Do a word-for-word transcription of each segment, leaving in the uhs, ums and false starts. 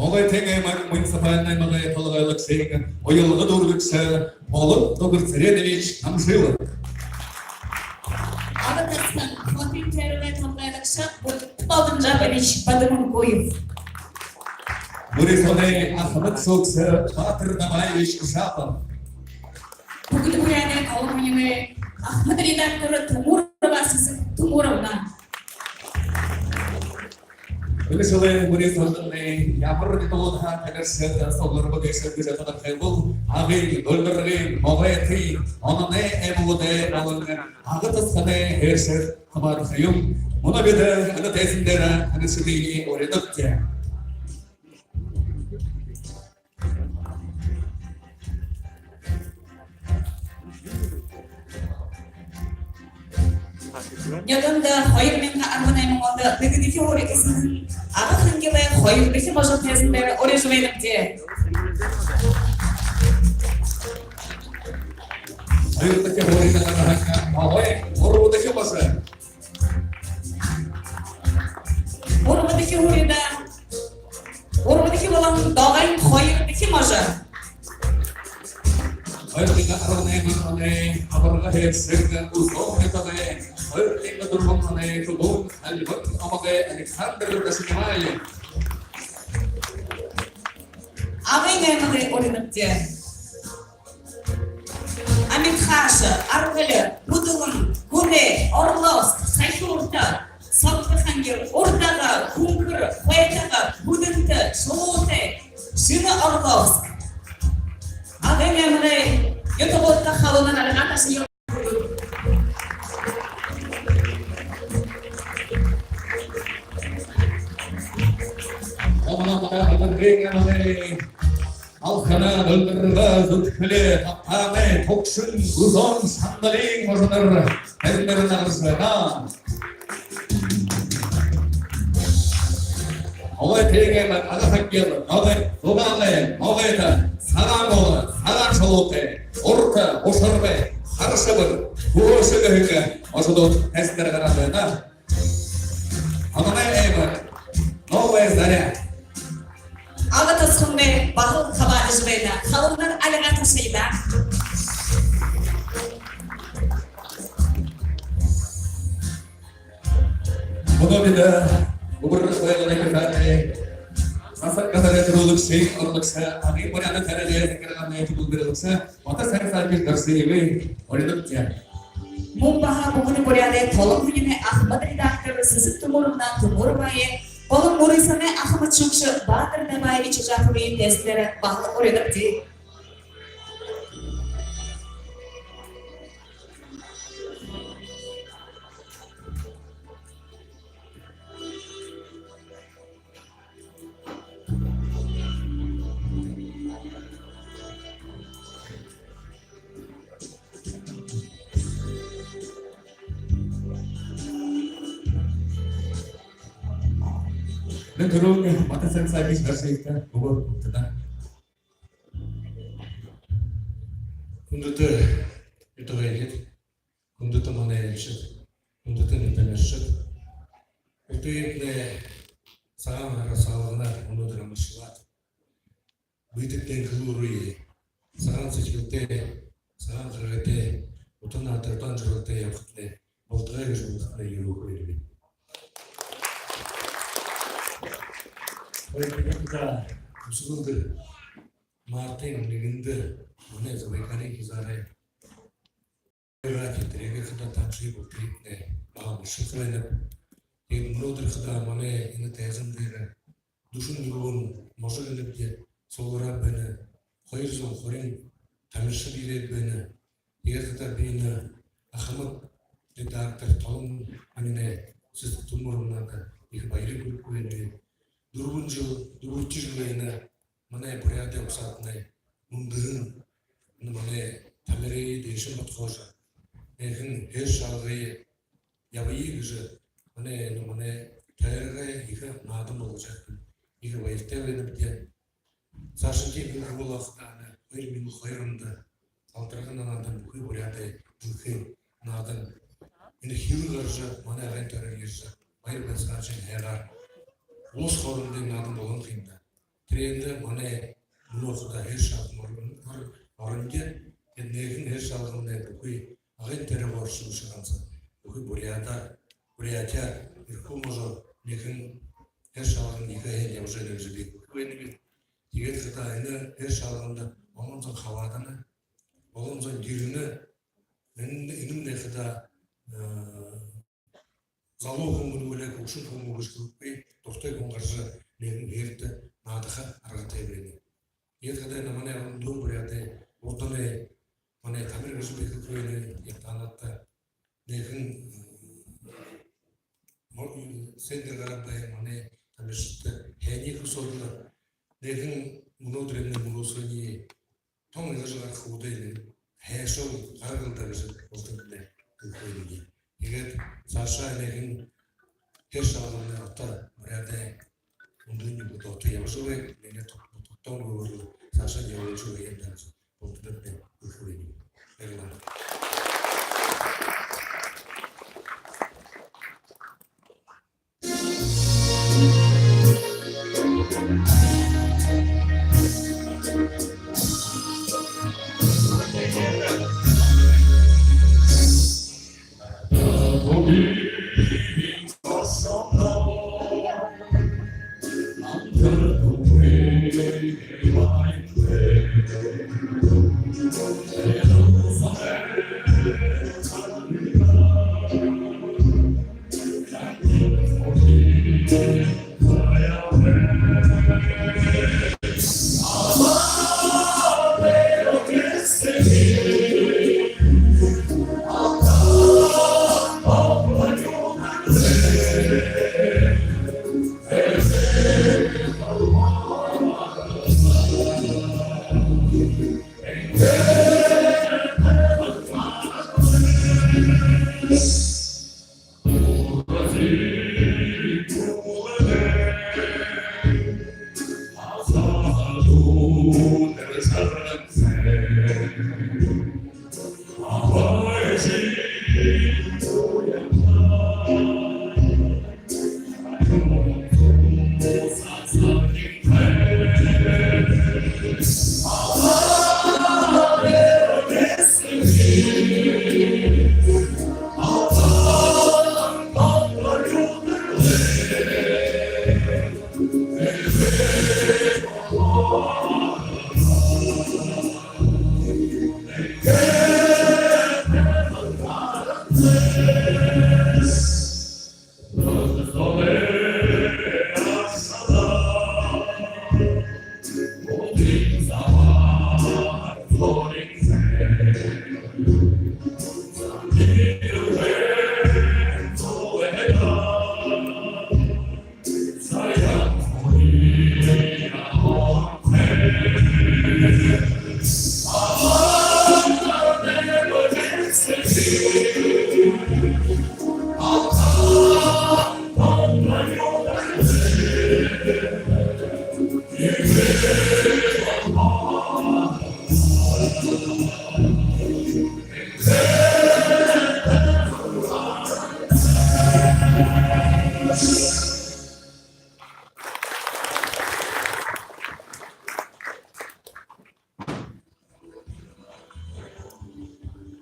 Могойтын аймаг муниципальна аймагай толгойлогшын уялга дүүргэгшэ Болон Дугар Цыренович Намжилов. Ага тосхон хотын тойрогой толгойлогшо Болон Жабович Бадманкуев. Мүрысөөнэй ахамад шүүгшэ Баатар Дабаевич Жабов. Бүгэдэ Буряадай «Толон» үеын ахамад редактор Тумурова Сэсэг Тумуровна. Энэ жэлэй мүрысөөнэй ямар нютагуудһаа тамиршад сугларба гээшэб гэжэ тодорхойлбол, Агын, Дольдоргын, Могойтын, Ононой аймагуудай болон Ага тосхоной һайшад хабаадаха юм. Мүнөө бидэ энэ тайзан дээрэ тамиршадые уринабди. Нёдондо хоёр мянга арбан найман ондо нэгэдэхи һуури эзэлһэн Ага-Хангилай хоёрдохи можо тайзан дээрэ урижа байнабди. Хоёрдохи һуурида гараһан Могой гурбадахи можо. Гурбадахи һуурида, гурбадахи болон Догойн хоёрдохи можо. Хоёр мянга арбан найман оной Абарга һайшад Үзөөн нютагай, хоёр мянга дүрбэн оной Түбээн Альбан аймагай Александр Дашинимаев. Агын аймагые уринабди. Амитхаша, Аргали, Будулан, Гүнэй, Орловск, Сахюурта, Согто-Хангил, Урда-Ага, Хүнхэр, Хойто-Ага, Буденты, Шулуутай, Шэнэ Орловск. Агын аймагай нютагуудта халуунаар альга ташая. Алхана, Дольдорго, Зүдхэли, Табтаанай, Түгшэн, Үзөөн, Шандалиин можонор тайзан дээрэ гаража байна. Могойтын аймаг, Ага-Хангил, Ногой, Зугаалай, Могойто, Сагаан-Уула, Сагаан-Шулуутай, Урта, Ушарбай, Хара-Шэбэр, Хүбөөшэ гэһэн можонууд тайзан дээрэ гаража байна. Ононой аймаг, Новая Заря. Ага тосхомнай баһал хабаадажа байна. Халуунаар альга ташая даа. Мүнөө бидэ Үбэр Баялай гитарай, сасаг газарай түрүүлэгшэ, орлогшо, Агын буряадай тариитай захиргаанай түгэлбэрилэгшэ Бата Сайнсаевич Гарсиевые уринабди. Мүн баһа Бүгэдэ Буряадай «Толон» үеын ахамад редактор Сэсэг Тумуровна Тумуровые болон мүрысөөнэй ахамад шүүгшэ Баатар Дабаевич Жаповые тайзан дээрэ баһал уринабди. Нэн түрүүн Бата Сайнсаевич Гарсиевта үгэ үгтэнэ. Хүндэтэ нютагайхид, хүндэтэ манай айлшад, хүндэтэ тамиршад. Бүтээһэднай Сагаан һара салганаар мүнөөдэр амаршалаад, бэетэйдээ хэлүүрые, сагаан сэдьхэлтэй, сагаан харгытай, ута наадалтай, удаан жаргалтай ябахатнай болтогой гэжэ бодохотнай ерөөхэн юм. Хоёр дахин үсэгэлдэ, мартын нэгэндэ манай Забайкалиин хизаарай Тиигээд хадаа таншье бүтэхэ баһа бэшэхэ байна. Тиигээд мүнөөдэр хадаа манай энэ тайзан дээрэ дүшэн дүрбэн можо элдэб суглараад байна. Хоёр зуун хорин тамиршад ерээд байна. Тиигээд хадаа би энэ ахамад редактор Толон Аминай Сэсэг Тумуровнада ехэ баяр хүргэхэ байнаб. Дүрбэн жэл, дүрбэдэхи жэлээ энэ манай буряадай угсаатанай мүндэһэн, энэ манай тамирые дээшэнь бодхоожо, энэхэн һайшаалгые ябуулая гэжэ манай, энэ манай тойрогой ехэ наадан болгожо ябахада ехэ баяртай байнабди. Саашань тиимэ болоо хадаа, энэ хоёр мянга хоёр ондо Алтаргана наадан бүхы буряадай дэлхэйн наадан. Энэ хилэ гаража, манай Агын тойрог ерэжэ, баяр баясхалан һайгаар улас хоорондын наадан болгоно ха юм даа. Тэрэндэ манай мүнөө хадаа хэр шалган орон, орон, оронди, тэндэ нэгэн хэр шалган бүхы Агын Тэрэ оршон шаганса. Бүхы Буряада, Бурятия, Эрхүү можо нэгэн хэр шалган ехэ һайн ябажа байна гэжэ би хэлэхэ байнаб. Тиигээд хадаа энэ хэр шалганда олон зон хабаадана, олон зон ерэнэ. Энэ, энэмнай хадаа, э, залуу хүн гү, нүгөө хүгшэн хүн гү гэжэ хэлэхэгүй, дуратай хүн гаража, нэгэн хэр наадаха аргатай байна. Тиигээд хадаа энэ манай Ондоо Буряадай урданай, манай тамир гэжэ би хэлэхэ байнаб, яг таанадта нэгэн, м, мо-, м, Сэнгэ гараабай манай тамиршадта һайниие хүсөөд лэ, нэгэн мүнөөдэрэй мүнөөһөө тон илажа гараха үүдээ һайшаал гаргал даа гэжэ бултандаа хэлэхэ байнаб. Тиигээд саашаа нэгэн хэр шалган ото Буряадай үндэһэн бү-, ото ябажа байгаа, нэгэ тог-, тогтоон үгөөр лэ саашаа ябуулжа байгаа юм даа гэжэ бултандаа хэлэхэ байнаб. Баярлаа.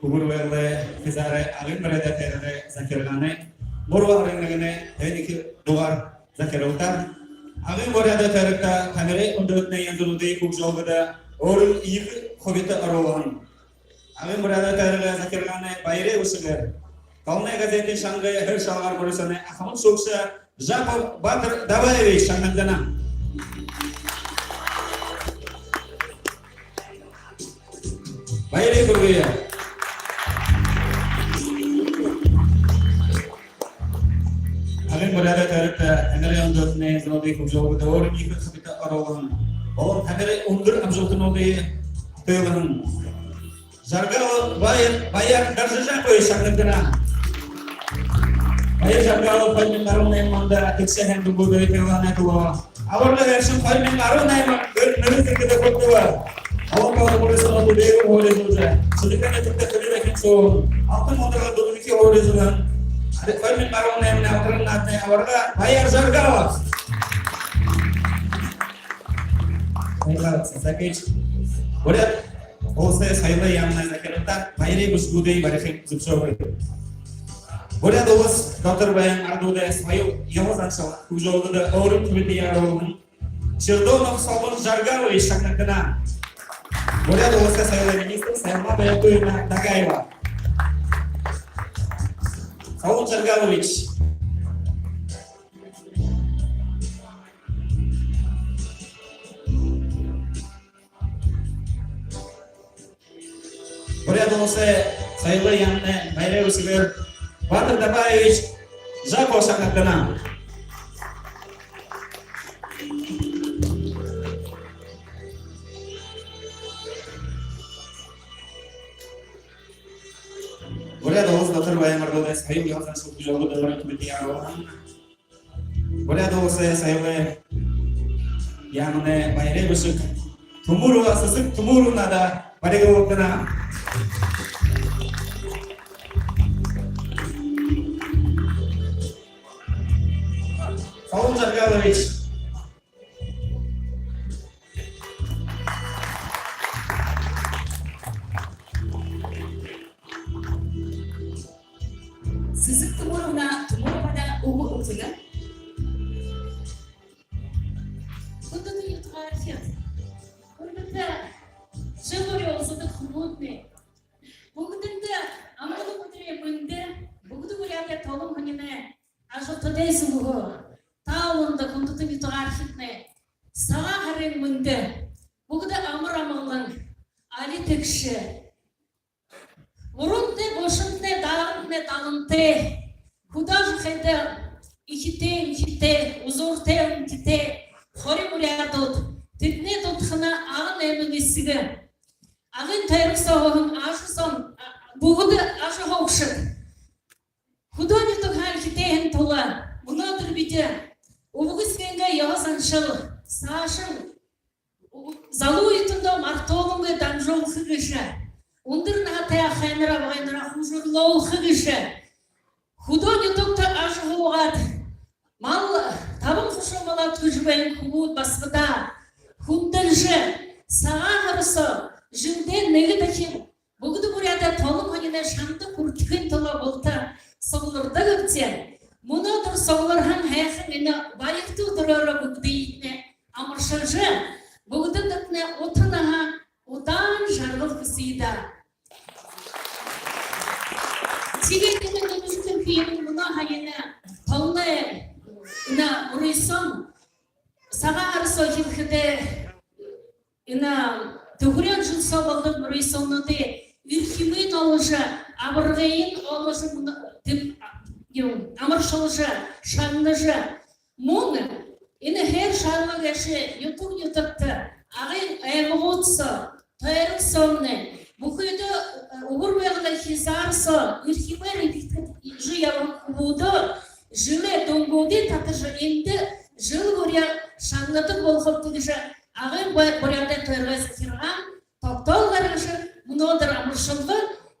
Үбэр Байгал, хизаарай Агын Буряадай тойрогой захиргаанай гурба һарын нэгэнэй табин ехэдүгээр захиралта. Агын Буряадай тойрогто тамирай үндэр янзануудые хүгжөөлгэдэ өөрын ехэ хубита оруулһан Агын Буряадай тойрогой захиргаанай баярай үсэгээр Даланай газетын шангай хэр шалгаар мүрысөөнэй ахамад шүүгшэ Жапов Батор Дабаевич шагнагдана. Баярай хүргэе. Агын Буряадай тойрогто тамирай үндэр янзануудые хүгжөөлгэдэ өөрын ехэ хубита оруулһан болон тамирай үндэр амжалтануудые тайлаһан Жаргалов Баяр, Баяр Гаржажапович шагнагдана. Баяр Жаргалов хоёр мянга арбан найман ондо тэгшэ һайндэргүүдые тайлаһанай түлөө Аварга һайршан хоёр мянга арбан найман гэр нэрэ зэргэдэ хүртэбэ. Олон талын мүрысөөнүүдые дээгүүр һуури үзүүлжэ, Шэдэгтэ, Нютагта, Хэлэ дахин суун, Алтан Мундарга, Дүрбэдэхи һуури үзүүлһэн, хоёр мянга арбан найман Алтарган нааданай аварга Баяр Жаргалов. Захиргаал Сансакович. Буряад Уласай соёлой яаманай захиралда баярай бэшэгүүдые барихые зүбшөөгөө. Буряад Улас дотор байһан арадуудай соёл, ёһо заншал хүгжөөлгэдэ өөрын түбитэй яаралхан Чердонов Солбон Жаргалович шагнагдана. Буряад Уласай соёлой министр Саяна Байтуевна Дагаева. Солбон Жаргалович. Буряад Уласай соёлой яаманай баярай бэшэгээр Баатар Дабаевич Жапов шагнагдана. Буряад Улас дотор байһан арадуудай соёл, ёһо заншал хүгжөөлгэдэ өөрын түбитэй яаралхан Буряад Уласай соёлой яаманай баярай бэшэг Тумурова Сэсэг Тумуровнада баригдана. Солбон Жаргалович. Сэсэг Тумуровна Тумуровада үгэ үгтэнэ. Хүндэтэ нютагаархид, хүндэтэ жэл бүри уулзадаг хүмүүднай, бүгэдэндэ амгалан үдэрэй мэндэ, Бүгэдэ Буряадай Толон һониной ажалтадай зүгһөө та бүхэндэ, хүндэтэ нютагаархиднай, Сагаан һарын мэндэ, бүгэдэ амар амгалан, али тэгшэ, урантнай, бушантнай, даагантнай далантай, хүдөө ажахыда эхитэй, эмхитэй, үзүүртэй, үнэтэйтэй хори буряадууд, тэдэнэй дутахана Агын найман эсэгэ, Агын тойрог соо һууһан ажаһуужа, бүгэдэ ажаһуугшад, хүдөө нютагһаа эхитэйһэн тула мүнөөдэр бидэ үбгэ эсэгынгээ ёһо заншал саашань залуу үетэндөө мартуулангүй дамжуулха гэжэ, үндэр наһатай ахайнараа, абгайнараа хүжэрлүүлхэ гэжэ, хүдөө нютагта ажаһуугаад, мал, табан хушуу малаа түхэжэ байһан хүбүүд басагадаа хүндэлжэ, Сагаан һара соо жэлдээ нэгэ дахин Бүгэдэ Буряадай Толон һониной шанда хүртэхын тула булта суглардаг гээбди. Мүнөөдэр сугларһан һайхан энэ баярта үдэрөөрөө бүгэдыетнай амаршалжа, бүгэдэндэтнай ута наһа, удаан жаргал хүсэе даа. Тиигээд энэ нэмэжэ хэлэхэ юм, мүнөө һаяна Толоной энэ мүрысөөн Сагаан һара соо хэлэхэдээ, энэ түхэреэн жэл соо болодог мүрысөөнүүдые эрхимынь оложо, абаргыень оложо, мүнөө-, тэм-, юм, амаршалжа, шагнажа, мүн энэ һээр шаналга гээшые нютаг нютагта, Агын аймагууд соо, тойрог соомнай, бүхы, э, Үбэр Байгалай хизаар соо эрхимээр эдигтэжэ ябаһан хүбүүдээ жэлэй дүнгүүдые татажа, эндэ жэл бүри шагнадаг болохобди гэжэ Агын Бу-, Буряадай тойрогой захиргаан тогтоол гаргажа, мүнөөдэр амаршалба,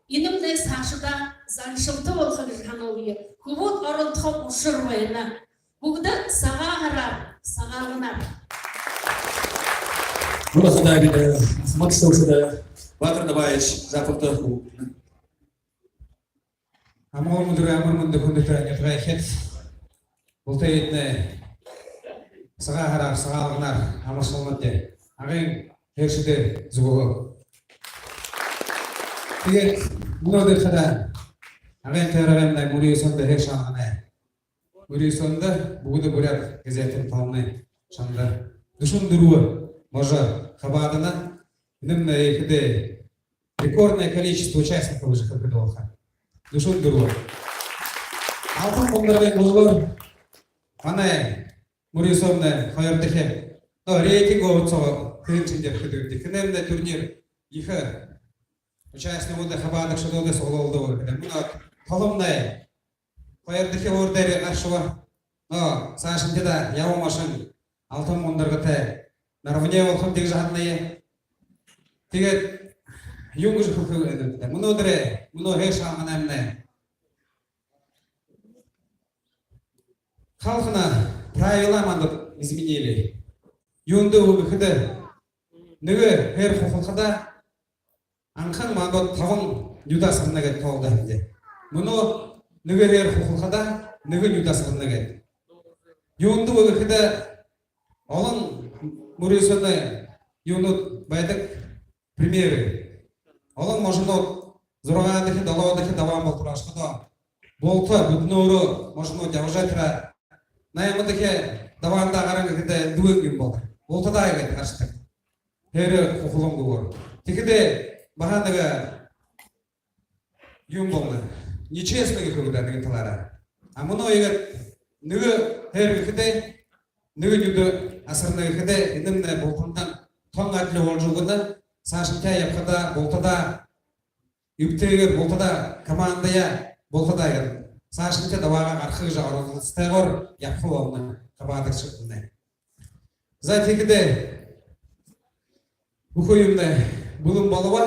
энэмнай саашадаа заншалта болохо гэжэ һануулъя. Хүбүүд оролдохо ушар байна. Бүгэдэ Сагаан һараар, Сагаалганаар. Мүнөө хадаа бидэ, э, Ахмад Саушада Баатар Дабаевич Жаповта үгэ үгэнэ. Амар үдэрөөр, амар мэндэ, хүндэтэ нютагаархид. Бултыетнай Сагаан һараар, Сагаалганаар амаршалнабди. Агын һээршэдэй зүгһөө. Тиигээд мүнөөдэр хадаа Агын тойрогоймнай мүрысөөндэ, һээр шаналганай мүрысөөндэ «Бүгэдэ буряад» газетын талмай шанда дүшэн дүрбэ можо хабаадана. Энэмнай ехэ рекордное количество участников гэжэ хэлэхэдэ болохо. Дүшэн дүрбэ. Алтан мундаргын гүлөөр манай мүрысөөмнай хоёрдохи. Но, рейтинг оотсоо хэншье дээрэ хэдыдэб. Хэнэймнай турнир ехэ участникуудые, хабаадагшадуудые суглуулдаг гэхэдэ. Мүнөө Толомнай хоёрдохи һуури дээрэ гарашоо. Но саашань тэдэ ябаа машин алтан мундаргатай наравне болохо гэжэ һананаб. Тиигээд юун гэжэ хэлэхэб, мүнөөдэр, мүнөө һээр шаналганаймнай халхана правила манда изменили. Юундэб гэхэдэ, нэгэ һээр хухалхадаа анхан мандаа табан нюдэ асарна гээд тоолдоо һэмди. Мүнөө нэгэ һээр хухалхадаа нэгэ нюдэ асарна гээд. Юундэб гэхэдэ, олон мүрысөөнэй юунууд байдаг, примеры. Олон можонууд зургаадахи, долоодохи дабаан болотор ошоходоо, булта, бүдүүн руу можонууд ябажа тэрэ, наймадахи дабаанда гаран гэхэдэ, дүн юм бол, бултадаа иигээд гаршадаг. Һээр хухалангүйгөөр. Тиихэдэ баһа нэгэ юм болоно. Нечестно гэхэ гү даа, нэгэн талаараа. А мүнөө иигээд нэгэ һээр гэхэдэ, нэгэ нюдэ асарна гэхэдэ, энэмнай бултандаа тон адли болжо үгэнэ. Саашанхиа ябахадаа бултадаа, эбтэйгээр бултадаа, командаяа бултадаа иигээд саашанхи дабаагаа гаргаха гэжэ оролдолтотойгоор ябаха болоно хабаадагшаднай. За, тиихэдэ бүхы юумэн бэлэн болобо.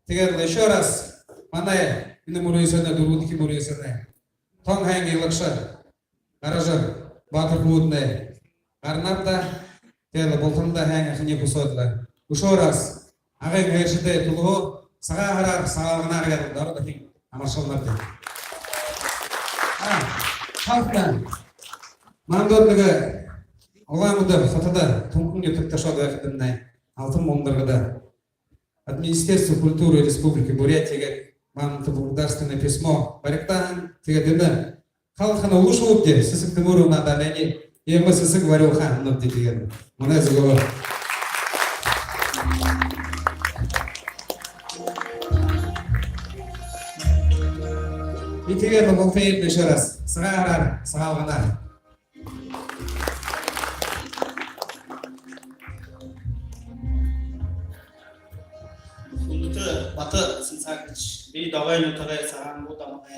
Тиигээд лэ ещё раз манай энэ мүрысөөнэй, дүрбэдэхи мүрысөөнэй тон һайн илагша гаража, баатар хүбүүднай гарнаб даа. Тиигээд лэ бултандаа һайн һайниие хүсөөд лэ, үшөө раз Агын һээршэдэй түлөө Сагаан һараар, Сагаалганаар гээд лэ доро дахин амаршалнаб даа. А, халта. Мандаа нэгэ Улаан-Үдэ хотодо, Түнхэн нютагта ошоод байхадамнай, Алтан Мундаргада от Министерства культуры Республики Бурятия гээд манда благодарственное письмо баригдаһан. Тиигээд энэ халхана үлүү шүүбди, Сэсэг Тимуровна, даа, нани, иимэ сэсэг барюулха һананабди, тиигээд манай зүгһөө. И тиигээд лэ бултыетнай ещё раз Сагаан һараар, Сагаалганаар. Хүндэтэ Бата Сэнсагович, би Догой нютагай, Сагаан-Буу домогой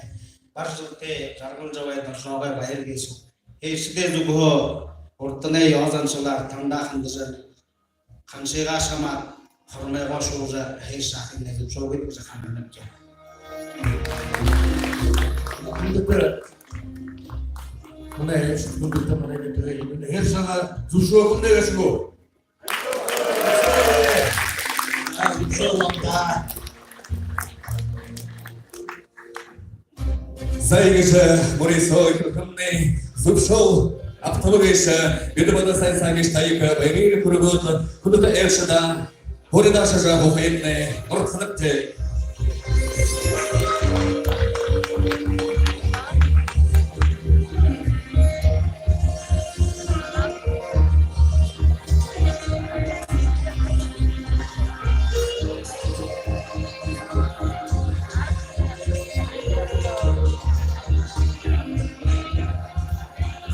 Бар Жэлтэй, Жаргал Жабай, Доржоогой Баяр гээшэб. Һээршэдэй зүгһөө урданай ёһо заншалаар танда хандажа, ханшыгаа шамаад, хормойгоо шүүжэ, һээр шаахыетнай зүбшөөгыт гэжэ ханданаб даа. Хүндэтэ манай һээршэд, хүндэтэ манай нютагай, һээр шаагаа зүбшөөгөөрэй гээшэ гү? За, иигэжэ мүрысөөл хэхэмнай, зүбшөөл абтаба гээшэ, бидэ Бата Сэнсаговичта ехэ баяр хүргөөд, хүндэтэ һээршэдээ һүри даашажа һуухыетнай оролдохонобди.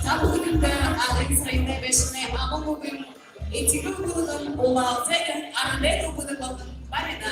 За, бүгэдэндэ Агын сарай байшангай аман үбгэн Этигэл Бүлгэн, Улаалзай арадай үбгэн болон барина.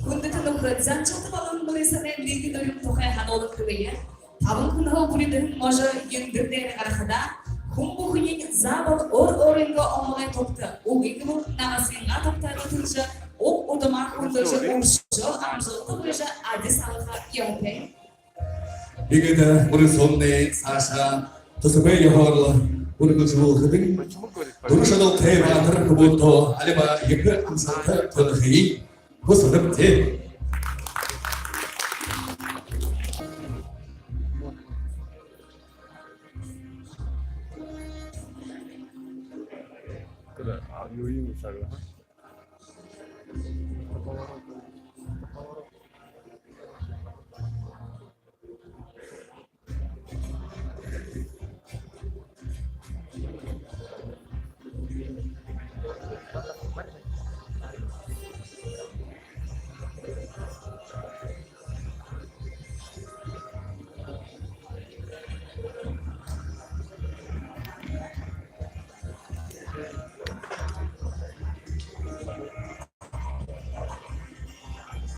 Хүндэтэ нүхэд, заншалта болон мүрысөөнэй нэгэ дүрим тухай һануулан хэлэе. Табан хүнһөө бүридһэн можо эндэр дээрэ гарахадаа, хүн бүхэниинь заабол өөр өөрынгөө омогой тугта, үгы гэбэл нагасынгаа тугта нютаглажа, уг удамаа хүндэлжэ, үршөө амжалта гуйжа, адис алаха ёһотой. Иигээд мүрысөөнэй саашаа түсэбэй ёһоор үргэлжэлүүлхэдэнь, дүрэ шадалтай баатар хүбүүдтэ али ба ехэ амжалта тэнхые хүсэнэбди. Куда? А, ну, и мы согласны.